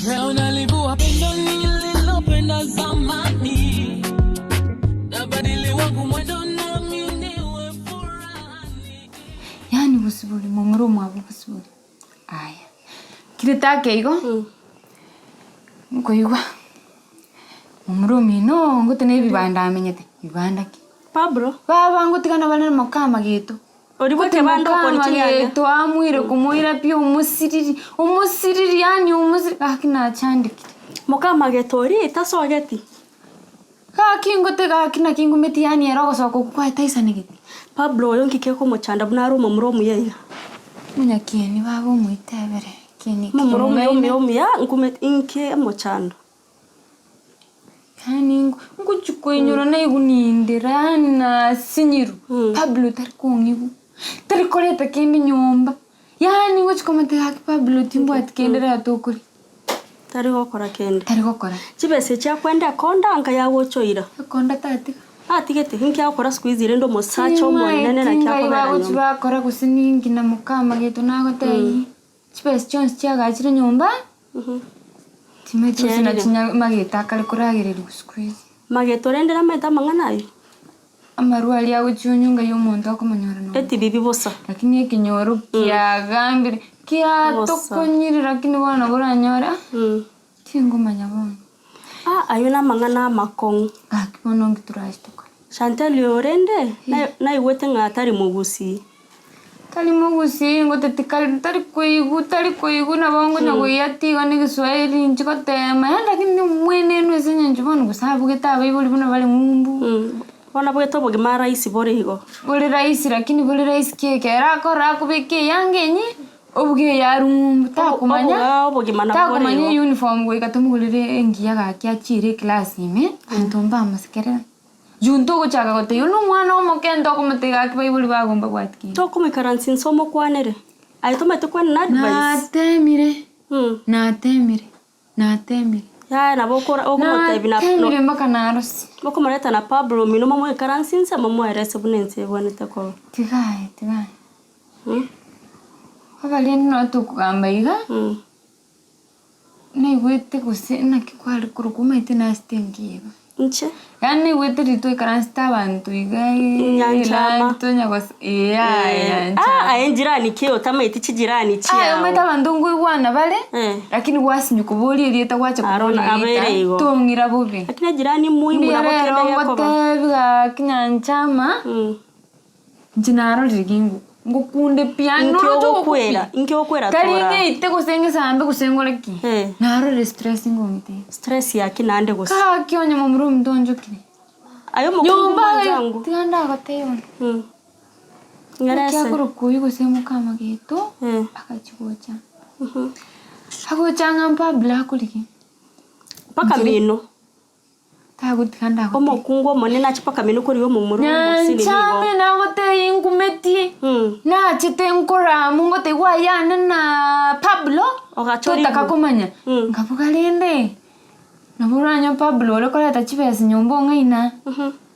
Leo nalivua pendo nililopenda zamani, nabadili wangu mwendo nami niwe furahani. Yaani bosibori momura omwabo bosibori aya kirete ake igo nkoigwa momura omino ngote na ebibanda amenyete bibanda ki? Pablo. Baba ngotigana bare na mokama geto. Oria bw'ekebanda okoni chinyanya. Twamuire komoira pi omosiriri, omosiriri yaani omosiriri gaki nachandekire. Mokamagete oria tasogeti. Gaki ngote gaki naki ngumeti yaani ere ogosoka okwo kwaye taisanegeti. Pablo oyo nki kekomochanda buna are omomura omuya iga? Omonyakieni baba omoitebere kieni eke Omomura omuya kemong'aina. omuya omuya nkumeti inki emochando? Yaani ngochia koinyora naigwe nindera yaani nasinyirwe, Pablo tari kong'igwa, tari koreta kende nyomba, yaani ngochia komotebia gaki Pablo timbwati kende rero tokoria. Tari gokora kende. Tari gokora. Chibesa echi akwenda ekonda nka yagochoira. Ekonda tatiga. Atigete, inki agokora siku hizi rende omosacha omonene Timanyeti naki ngai akobera bagochia nyomba. bakora gose ninki na mokama geto nagotebia. Chibesa chionsi chiagachire nyomba, timanyeti gose Chiarire. nachi nya magete akare koragererigwa siku hizi. Mageto rende namanyete amang'ana ayio. Amarwa aria agochia onywa ngai omonto akomonyora nonya. Etibibi bosa. Lakini ekenyoro kiagambire, kiatokonyire lakini bono nabo oranyore ah, tingomanya bono. Ah ayio namang'ana amakong'u. Gaki bono nki torache tokore? Chantel oyo rende naigwete ng'a tari mogusii. Tari mogusii ngoteti kare tari koigwa tari koigwa nabo nkonya koiatia igo na egeswahili inche gotema yaani lakini omwenenu ase eng'encho bono gose abugete abaibori buna bare ng'umbu. Bono abugete obogima rahisi bore igo. Bore rahisi lakini bore rahisi ki ekero akora akobeka eyanga enye Obuge eyarwe ng'umbu takomanya Obuga obogima nabo bore takomanya igo. euniform goika tomogorere engiya gaki achiere eclass ime abanto mbamosekerera. Juu ntogochaka gotebia oyio nomwana omoke ntokomotebia gaki baibori bago mbabwati kende. Tokomoikaransia inse omokwanere. Aye tomaete kwenena advice. Natemire, natemire, natemire. Yaya nabo okora okomotebia na Natemire mpaka narosire. Okomoreta na Pablo omino momoikaransie inse momoerese buna ense ebwenerete koba. Tiga aye, tiga aye. Abarende nabo tokogamba iga, naigwete gose naki kware korokwa omanyete nasete engiya iga. Inche. Yaani naigwete riria twaikaransete abanto iga Nyanchama. erangi tonya gose ee yaya nyanchama. Ah aye njirani ki otamaeti chijirani Aye chiao. omanyete abanto nkoigwana bare, Eh. lakini gwasinywa koboria erieta gwacha Aro koboria abere erieta, igo. tong'ira bobe. Lakini ejirani muhimu Mbuya nabo rero kende gekoba. ngotebi gaki nyanchama. Inche narorire gingo ngokunde pi yaani Inki noroche ogokwera? ogoku pi. Inki ogokwera Tari tora? ng'eite gose ng'esambe gose ngore ki, Eh. narorire stress ngong'ite. Stress yaki naende gose? Gaki onye momura ominto onchokire. Aye omokungu Nyomba aye mwanzangu. tiga ndagotebie bono. Mm. Naki Ng'erese. akorokwa oyio gose mokama geto, Eh. agachia gocha. Agocha ng'a Pablo akorigia. Mpaka mino. Tagotiga ndagotebie. Omokungu omonene ache mpaka mino korigia omomura omosini nigo. Nyanchame nagotebia inkumetie, nachete nkoramu ngotebiwa aye ane na Pablo, Ogacha totaka origwe. komanya. Nkabuga rende, nabo oranyore Pablo ore koreta chibesa nyomba ong'aina,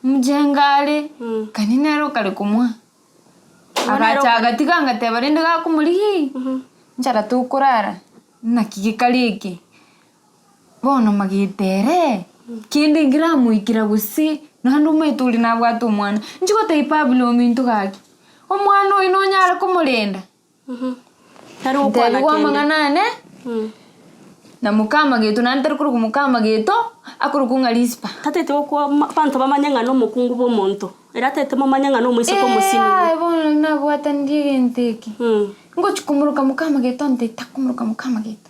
mjenga are, kani nere okare komoa. Agacha agatiga ngateba rende gakomorigia, nchara tokorara, naki gekare eke. Bono magete ere, kende nkeramoikera gose naende omanyete oria nabwate omwana. Inche gotebia Pablo ominto gaki, omwana oyio nonyare komorenda? Tari gokwana Ntebiwa kende. amang'ana ane, na mokamageto naende tari korokwa mokamageto, akorokwa ng'a Rispa. Tatete gokwa ma abanto bamanye ng'a nomokungu bwa omonto. Ere atagete momanye ng'a nomoiseke omosinini. Ee, aye bono nabwatanirie egento eke. Ngochia komoroka mokamageto ontebia takomoroka mokamageto.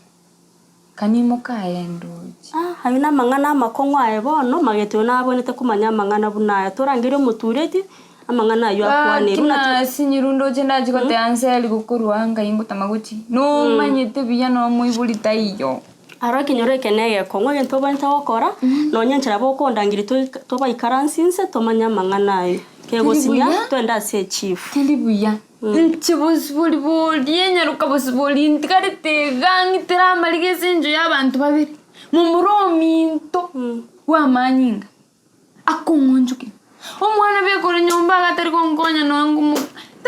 Kanimoka aye ndoche. Ah, ayio namang'ana amakong'u aye bono, mageto oyo nabwenerete komanya amang'ana buna aya. Torangerie omotureti, amang'ana ayio akwane. Gaki Buna to- nasinyirwe ndoche ndachie goteba nseri gokorwa ngai ngotama gochia. Nomanyete buya nomoibori taiyo. Aro ekenyoro eke negekong'u, egento obwenerete gokora, nonya enchera bokondangeria toika tobaikaranse inse tomanye amang'ana ayio. Kegosinya, buya. twende ase echief. Teri buya. Inche bosibori boria enyaroka bosibori ntigarete iga ng'itere amariga ase engencho y'abanto babere, momura ominto bw'amanyinga akong'onchokera. Omwana beka ore nyomba iga atari gonkonya nonya ngomo.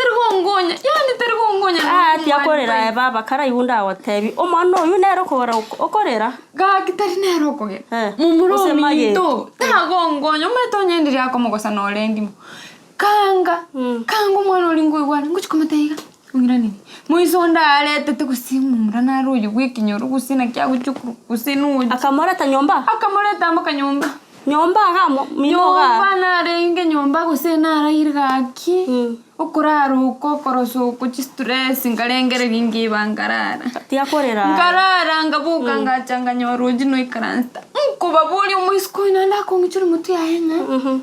Tari gonkonya, yaani tari gonkonya Ah, tiakorera aye baba karaigwe ndagotebi, omwana oywo nere okogera okorera. Gaki tari nere okogera. Eh, Momura gose ominto, magete. tagonkonya, omanyete onyenderia akomogosa nore ndimo. Kanga, kanga omwana oria nkoigwane, ngochi komotebia iga, ong'iranerie, moiso onde aretete gose omomura nare oyo bwa ekenyoro gose naki agochia korwa gose nochi. Akamoreta nyomba? Akamoreta mpaka nyomba. Nyomba iga amo mino igaa. Nyomba narenge nyomba gose naraire gaki, okorara oko okorosa oko chistress nkarengereria nkiba nkarara. Tiakorera aye. Nkarara nkaboka ngacha nkanyora ochi noikaransete, nkobaboria omoisiko oyo naende akong'ichora motwe yaye ng'a.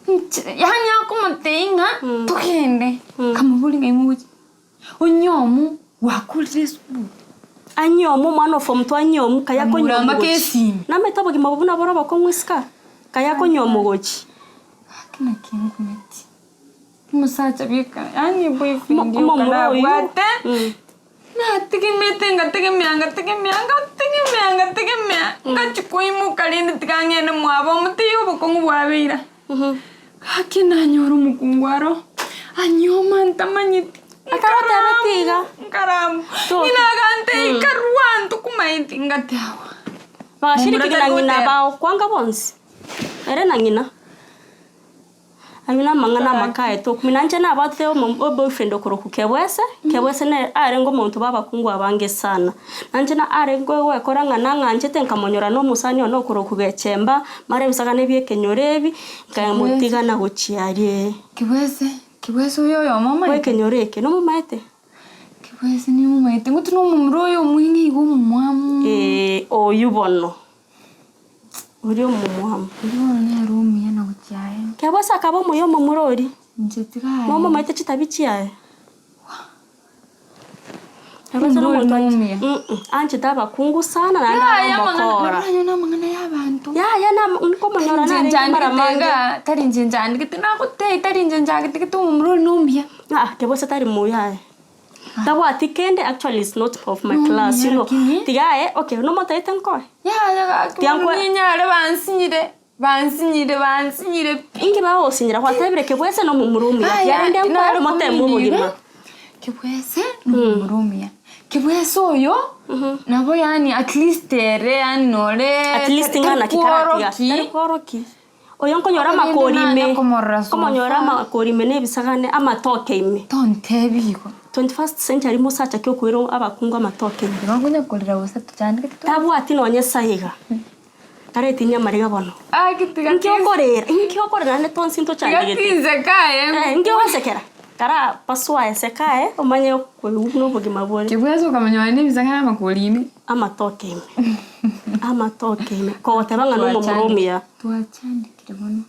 Inche yaani akomotebia ng'a togende, nkamoboria ng'a imogochia, onye omo gwakorire esukuru. Anye omo omwana o form two anye omo kaye akonywa Nkamura mpaka omogochi. esimi. Namanyete obogima obo buna bore obokong'u isiko aa, kaye akonywa omogochi. Gaki naki nkumeti, omosacha bweka yaani boyfriend yoka Omomura oyio nabwate. Nategemeete ngategemea ngategemea ngategemea ngategemea, ngachia koimoka rende tiga ng'ende mwabo omotiyi obokong'u bwabeire. Gaki nanyora omokungu aro, anyioma ntamanyeti, Akarotebeti iga. nkaramu, ng'ina agantebia karwa ntokomaeti, ngateba. Bagashiriki na ng'ina bagokwanga bonsi, ere na ng'ina. Ayio namang'ana amakaete okumia. Nainche nabwate omo oboyfriend okorokwa Kebwese, Kebwese nere arenge omonto bwa abakungu abange sana. Nainche na arenge goekora ng'a nang'anchete nkamonyora na omosani one okorokwa Gechemba, mara ebisagane bia ekenyoro ebi, nkamotigana gochia aria. Kebwese, Kebwese oyo oyomo Bwa omaete? ekenyoro eke, nomomaete? Kebwese nimomaete, ng'o tuna omomura oyo omweng'e iga omomwamu. Eeh oywo bono. Oria omomwamu. Oria bono nere omuya na gochia aye. Kebwese akaba omuya omomura oria. Inche tiga aye. Nomomaete chitabi chiaye. Kebwese Omomura nomonto oria nomuya. anchete abakungu sana naende Yaya amang'ana aromokora. nabo nanyora amang'ana ya abanto. Yaya nkomonyora Tari inche narenge mara nchandegete mange. igaa, tari inche nchandegete nagotebia tari inche nchagetegete omomura oria nomuya. Aa kebwese tari muya aye. Tabwati kende actually is not of my class you know. Tiga aye okay nomotebete nkoe. Yaya gaki Tiga bono nkoe. ninyare bansinyire, bansinyire, bansinyire pi. Inki bagosinyera gwatebire kebwese na omomura omuya Aya, tiarenge nkoe nare omoteme komini iga, obogima. Kebwese na omomura omuya, kebwese oyo nabo yaani at least ere yaani nore At least ng'a naki karatiga tari tari kworoki. Oyo nkonyora Korende amakori ime, nanya komorora nkomonyora sofa. amakori ime na ebisagane, amatoke ime. Tontebi igo. 21st century mosacha ki okoira abakungu amatoke ime. Igo nkonya korera gose tochandegete twensi. Tabwati nonye esaa iga, taretinyia amariga bono. Aki tiga Inki okorera, inki okorera naende tonsi tiga ntochandegete. tinseka aye. Eh, inki ogosekera? Kara pasua eseka aye, omanye koigwa buna obogima bore. Kebwese okamanya nonye na ebisagane amakori ime. Amatoke ime, amatoke ime, kogoteba ng'a nomomura omuya. Twachandekire bono,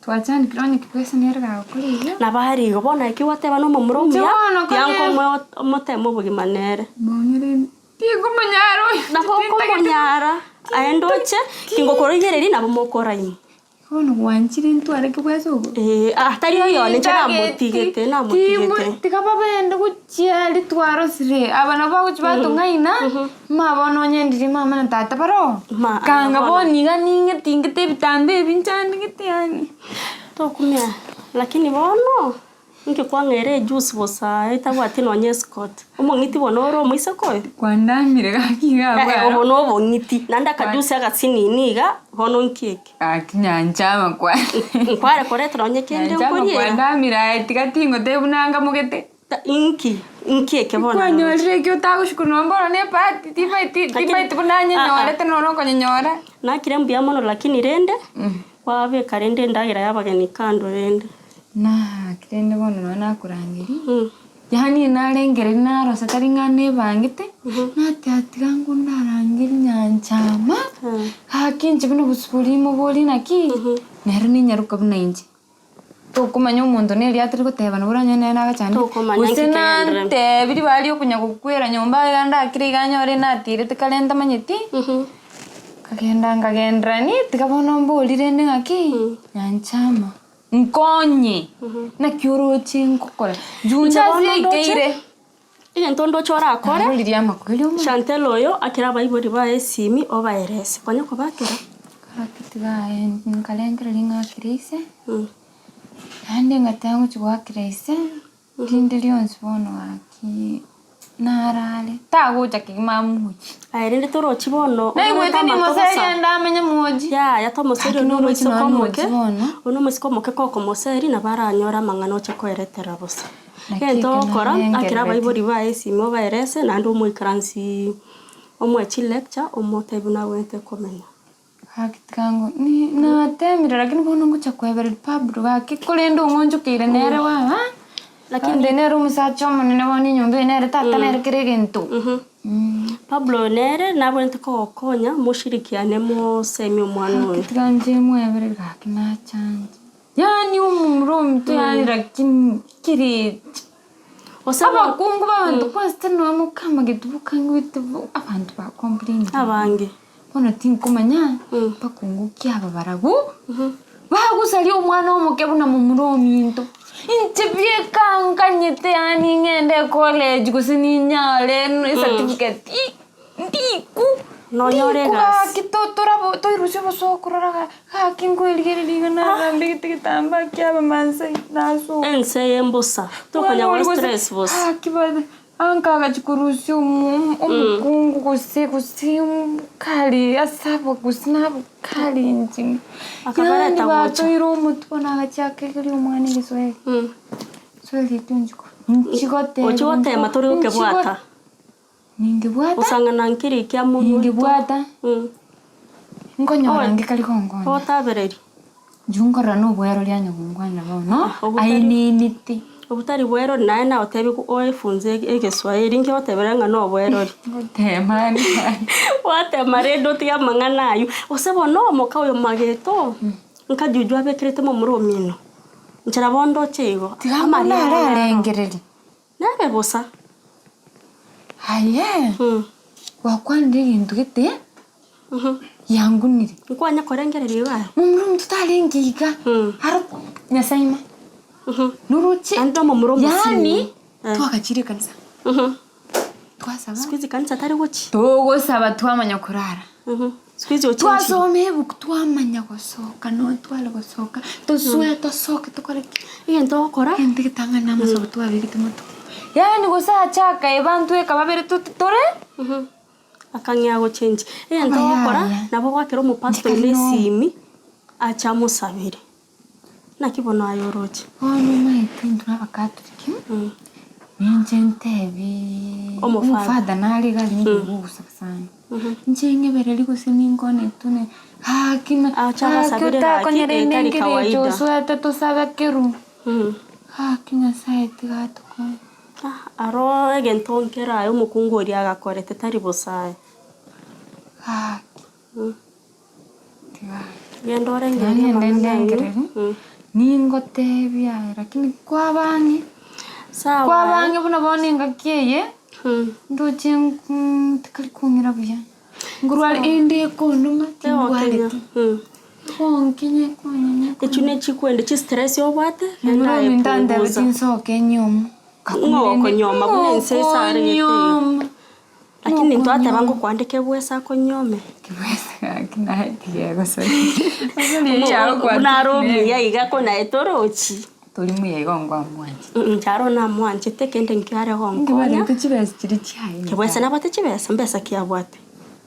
twachandekire onye kebwese nere gagokora iga. Nabo are igo, bono ekio gwateba nomomura Inche omuya, bono tiga konye- nkomoe omoteme obogima nere. Mong'ireni, tinkomonyara oyo, Nabo okomonyara, aye ndoche, tingokorigereria nabo mokoraimwa. Bono gwanchire ntware kebwese obo? Ee, ah, tari oyone inche namotigete, namotigete. Tiga babende gochia ritwarosire, aba nabo bagochia batong'aina, ma bono onye ndiria mama na tata baroo, Ma, kanga bono. bono iga ning'e tingete ebitanda ebi nchandegete yaani. Tokumia, lakini bono, Inki kwang'eire ejuice bosa etabwati nonye escort? Omong'iti bono ore omoiseke oyo? Kwandamire gaki iga abwo Eh, aro. obo nobong'iti naende akajuice agasinini iga bono nki eke? Gaki nyanchama kwa. Nkware koreta nonye kende Nyanchama nkoriera? kwandamire aye tiga tingotebia buna ngamogete. Ta inki? Inki eke bono roche? Kwanyorire eki otagoshukuru nonye bono ne ebahati tibaeti Lakini- tibaeti buna anyenyorete nonya okonyenyora. Nakire mbuya mono lakini rende, kwabeka rende endagera ya abageni kando rende. Naki rende bono nonya nakorangeria, yaani narengereria narosa tari ng'a nebangete, nateba tiga ngwo ndarangerie nyanchama, gaki inche buna obosuburi mobori naki, nere ninyaroka buna inche. Tokomanya omonto neri atari goteba nabo oranyore nere nagachandete, Tokomanya gose nki kegenderere. nantebirie baria okonya gokwera nyomba iga ndakire iga nyore natirete kare ntamanyeti. Nkagenda nkagenderania, tiga bono mbori rende ng'aki, nyanchama. Nkonye, naki oroche ngokora? Inche Inche bono ase ndoche, aikeire. egento ndoche orakore, Naroririe amakweri omonto. Chantel oyo akere abaibori baye esimi obaerese, konya kobakera. Gaki tiga aye nkarengereria ng'akire ise, naende ngateba ngochia goakera ise. Rinde rionsi bono gaki narare, tagocha kegima amochi. Aye rende torochi bono Naigwete ororete amato bosa. nimoserie ndamenye mochi. Yaya tomoserie Gaki onde norochi omoiseke nonya omoke, nochi bono. onde omoiseke omoke kokomoseri nabo aranyore amang'ana oche koeretera bosa. Naki Egento ekio ogokora, akera narengerereti. abaibori baye esime obaerese naende omoikaransi omoe chilecture omotebi buna abwenerete komenya. Gaki tiga ngo ni natemire lakini bono ngocha koebereria Pablo gaki korende ong'onchokeire nere baba, Lakini ande nere omosacha omonene bono enyomba eye nere tata nere kera egento. Pablo oyo nere nabwenerete kogokonya moshirikiane mosemie omwana Gaki oyo. tiga nche moebererie gaki nachancha, yaani omomura ominto yaani lakini kireti. Gose bo Abakungu b'abanto kwansa tari nonya mokamagete bokanguete bo abanto ba complainire. Abange. Bono tinkomanya bakungu ki aba barabwo bagosaria omwana omoke buna momura ominto. Inche bieka nkanyete yaani ng'ende ecollege gose ninyore ecertificate ii ndiku Nonyore ndiku egasi. gaki to- toirusie obosooku rora gaki. Gaki nkoerigereria iga narambegete egetambaa kia Abamaasai, nasoka. Ense eye mbosa, tokonya Mwana gwa oria gose stress bosa. gaki bade anka agachia korusia omo omokungu gose gose kare ase abagusii na abakalenjin. Akabareta Yaani gocha. batoire omotwe bono agachia akegeria omwana egeswahili. Swahili ekio nchiko nchigoteba Ochia gotema tori gokebwata. Ningebwata. Gosang'ana nkeri kia monwe. Ningebwata. Nkonyora nge kari gonkonya. Ogotabereria. Inchuo nkorora na obwerori onye gonkwana bono, Obotari- ainenete. Obotari bwerori naye nagotebi oefunze egeswahili inki ogotebera ng'a nobwerori. Ngotema ande. Gwatema rende otige amang'ana aywo. Gose bono omoka oyo mageto, nka juju abekerete momura omino, nchera bono ndoche igo, Tiga amo amariga naro. nararengereria. Nebe bosa. Aye, gwakwanire egento gete giangunire. Nkwanya korengereria iga aye. Momura omonto tarenge iga, aro Nyasaye ime, noroche, Naende omomura omosinini. yaani twagachire ekanisa, twasaba. Siku hizi kanisa tari gochia. Togosaba twamanya korara. Siku hizi ochenchire. Twasoma ebuku twamanya gosoka nonya tware gosoka, tosoe tosoke tokore ki. Egento ogokora. Egento egetang'ani na amasobo twabegete motwe. Yaani gose ache akaeba ntweka babere tore. Akang'ea gochenchia. Egento ogokora, Abayaya. nabo ogoakera omopastor Ndikari one no- esimi, ache amosabere. Naki bono aye oroche? Bono omanyete intwe na abakatoliki, ninche ntebiiii Omofather. omofather nare iga aria nigo ogosaba sana. Inche ng'ebererie gose ninkwane tune, gaki na Acha gaki abasabere gaki, otakonyera etari inde nkere kawaida. osoete tosabe kerwe. Gaki Nyasaye tiga atokonye. Ah, aro egento nkere aye omokungu oria agakorete tari bosa aye. Gaki. Tiga. Genda orengererie Nang'ende amang'ana ayio. ndengererie, ningotebia aye lakini kwabang'e, Sawa. kwabang'e buna bono engaki eye, ndoche tikari kong'ira buya. Nkorware ende ekonduma tindwareti. Egonkinya ekonyenya Echio ne chikwende chistress obwate, Momura genda aye ominto antebeti punguza. nsoke nyiomo. Ng'o okonyuoma buna ense esaregete iga. Ng'okonyuoma. Lakini ntwateba ngokwandeka ebwesa akonyuome. Kebwesa gaki naye tigegosoria. Buna are omuya iga ko naye torochi. Tori muya igo nkwamwanchete. Inche aro namwanchete kende nkio are Inki gonkonya. barente chibesa chiria chiaye Kebwesa nabwate chibesa, mbesa ki abwate?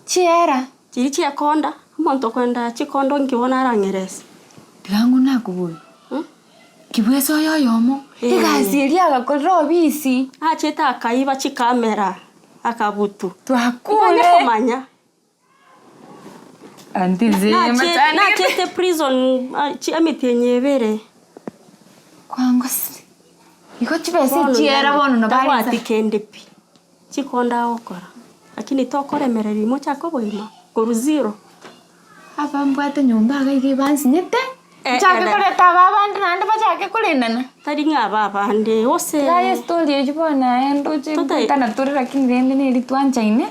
Chiera. Chiria chiakonda, omonto okoenda chikondo nki bono arang'erese? Tiga ng'o nakoboria. Kibwesa oyo oyomo, egasi eria agakorera obisi. Achete akaiba chikamera, akabutu. Twakure. Nkanye komanya. Anti nse Nache- Nachete prison ah, chi- emetienyi ebere. Kwangosire. Igo chibesa echiera bono nabo Tabwati aresa. kende pi. Chikonda agokora. Lakini tokoremereria mochake obogima korwa zero. Aba mbwate nyomba iga iga ebansinyete, Eh, nchake ere. koreta aba abande naende bachake korendana. Tari ng'a aba abande gose. Iga estory eywo bono naye ndoche Totai- ngoetana tore lakini rende neri twanchaine,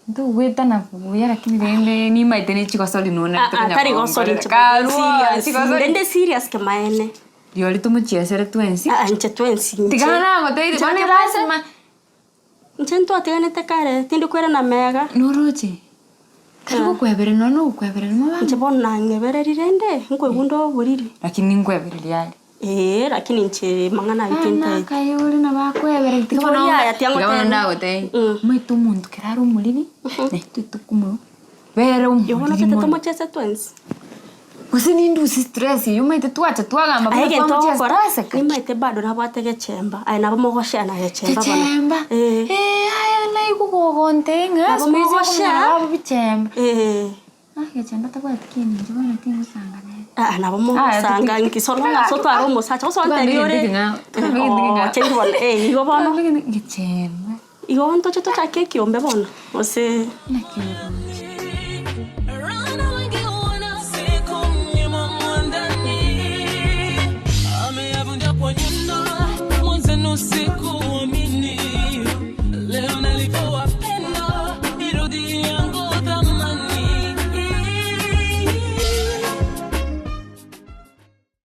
ntogwetana buya lakini rende nimaete ne chigosori nonya Ah, ah, tari gosori inche Karwo, serious. chigosori. Rende serious kemaene. Rirorio tomochiesere twensi. Ah, ah, inche twensi inche. Tiga nagotebirie bono Nchake erasima. Inche ntwatiganete kare, tindi kwerana mega. Noroche, tari gokweberera nonya nogokweberera moba Inche bono nang'ebereri rende, nkoigwa nde oboriri. Lakini nkwebereria are. Ee, lakini inche mang'ana ayio tintaeti. Nakaye ore nabo akoebereria tiga bono Tori yaya tiga bono tiangotebia. ndagotebie Mm. omanyete omonto kero are omoriri naintwe tokomo bere Igo bono omoriri tete mono. tomochese twensi. Gose nindusie stress eywo omanyete twacha twagamba Aye buna egento twamochesa ogokora, twaseka. nimanyete bado nabwate gechemba, aye nabo mogoshare na gechemba bono. Gechemba Eh. eh aya naigwe gogontebia ng'a Nabo siku hizi mogoshare. okonyora babo bichemba. Eh. Ah gechemba tabwati kende inche bono tingosanga nere. Aa nabo mogosanga nki so long as otware omosacha gose ontebie ore chengi bono eh igo bono Gechemba. igo ntoche tochake ekiombe bono gose. Naki oroche.